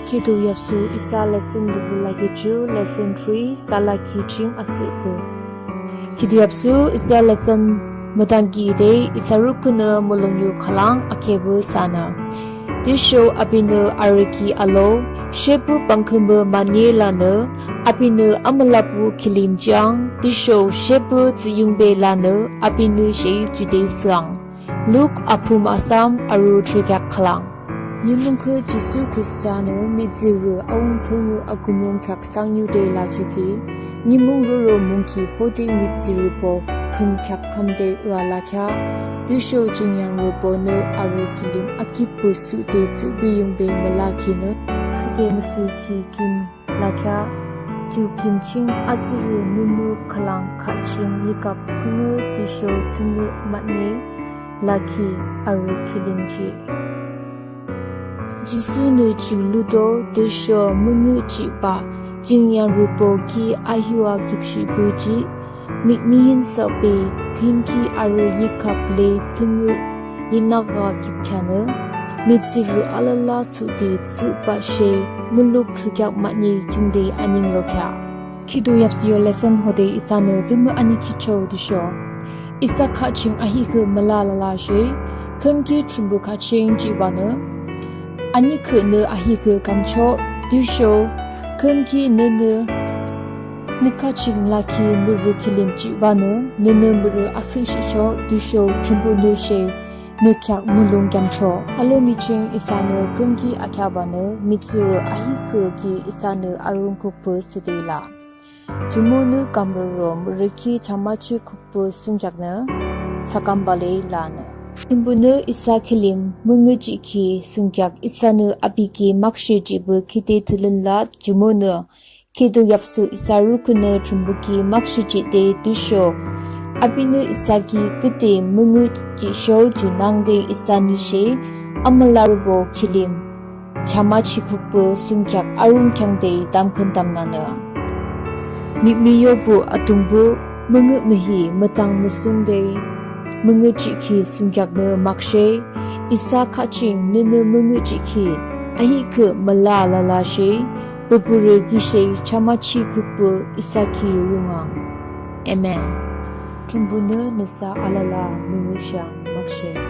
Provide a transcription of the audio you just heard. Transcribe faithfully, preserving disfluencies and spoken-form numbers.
Khihni yapsu isa lesson lupü lakhi ju lesson three, salakhi ching asühpü. Khihni yapsu isa lesson müdangkhi de isa rukhühnü mulonglu khülang akhepü isanü, tüsho apinü arü ki alo, shepü pangkhümu mahne lanü, apinü amülabuh kilim jihang, tüsho shepü tsühyungbe lanü apinü she jude thsüang. Luk apung asam aro thürükheak khülang. Nimung khülang Jisu Khristanü mihtsürü awungbonü akumung kheak sangyu de lachoki, nimung roro mungki hode mihtsürübo khüm kheak kamde alakheah, tüsho jingyanrübonü arü kilim akhippü sude tsühyungbe mülakhinü, khide müsühkhi kim lakheah. Ju kim ching azürü nunu khülang khah ching yikhap pungü tüsho thüngü mahne lakhi arü kilim jih. Jisunü ju ludo tüsho müngühjihbah jingyanrübo ki ahihua kipshihpü jih, mihmih yinsabe küyimki arü yikhap le thüngü yinakbah kipkheanü, mihtsürü alala sude tsühbah she muluk thürükheak mahne khiungde aninglokheah. Khihni yapsu yo lesson hode isanü tümü anikhitchoh tüsho, isa khah ching ahihkhüh müla lalashe, khümki Thrünpuh khah ching jihbanü, anikhühnü ahihkhüh kamchoh, tüsho khümki nünü nü khah ching lakhi mihtsürü kilim jihbanü nünü mihtsürü asühshihchoh tüsho Thrünpuhnü she nü kheak mulong kamchoh. Alomi ching isanü khümki akheahbanü mihtsürü ahihkhüh ki isanü arungkukpü thsüde lah. Jumonü kamroro mihtsürü ki chamachihkukpü thsungkheaknü sakambah le lanü, Thrünpuhnü isa kilim müngühjihkhi thsungkheak isanü api ki makshe jihpü khide thülün lah. Jumonü khihni yapsu isa rukhühnü Thrünpuh ki makshe jihde tüsho apinü isa ki küde müngühjihsho junangde isanü she amülarübo kilim chamachihkukpü thsungkheak arung khiungde tamkhüntamnüanü, mihmih yobuh Atungpuh, müngühmühi mütang müthsünde müngühjihkhi thsungkheaknü makshe. Isa khah ching nünü müngühjihkhi ahihkhüh müla lalashe, püpürü kishe chamachihkukpü isa ki rungang. Amen. Thrünpuhnü nüsa alala müngühshang makshe.